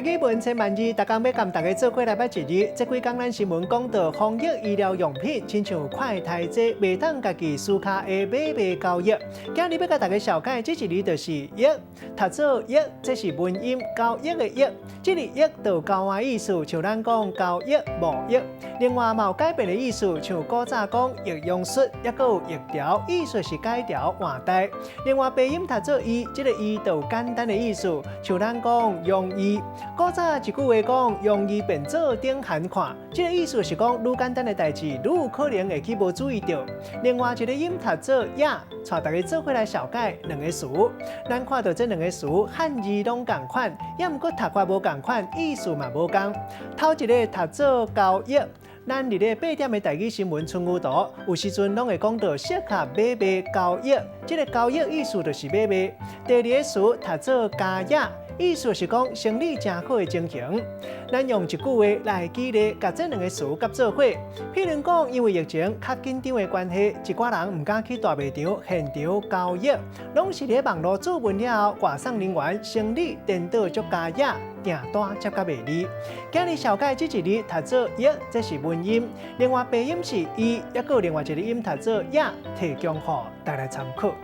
台語文千萬字，逐工欲共大家做伙來捌一字。這幾工咱新聞講到防疫醫療用品，親像快篩劑，袂當家己私跤的買賣交易。今日欲共大家紹介這一字就是易，讀做易，這是文音交易的易。這个易就有交換意思，像咱講交易、貿易。另外嘛有改變的意思，像古早講易容術，抑閣有易調，意思是改調換代。另外白音讀做易，這个易就有簡單的意思，像咱講容易。古早一句話講，容易變做頂懸看，這个意思是講愈簡單的代誌，愈有可能會去無注意著。另外一个音讀做也，帶大家做伙來紹介兩个詞。咱看著這兩个詞漢字攏仝款，抑毋過讀法無仝款，意思嘛無仝。頭一个讀做交易，咱佇咧八點的台語新聞春雨圖，有時陣攏會講到適合買賣交易，這个交易意思就是買賣。第二个詞讀做佳也。意思是講生理誠好的情形。咱用一句話來舉例，共這兩个詞佮做伙。譬如講，因為疫情較緊張的關係，一寡人毋敢去大賣場現場交易，攏是佇網路注文了後，外送人員生理顛倒足佳也，訂單接較袂離。今日紹介這一字讀做易，這是文音；另外白音是伊，抑閣有另外一个音讀做也，提供予大家參考。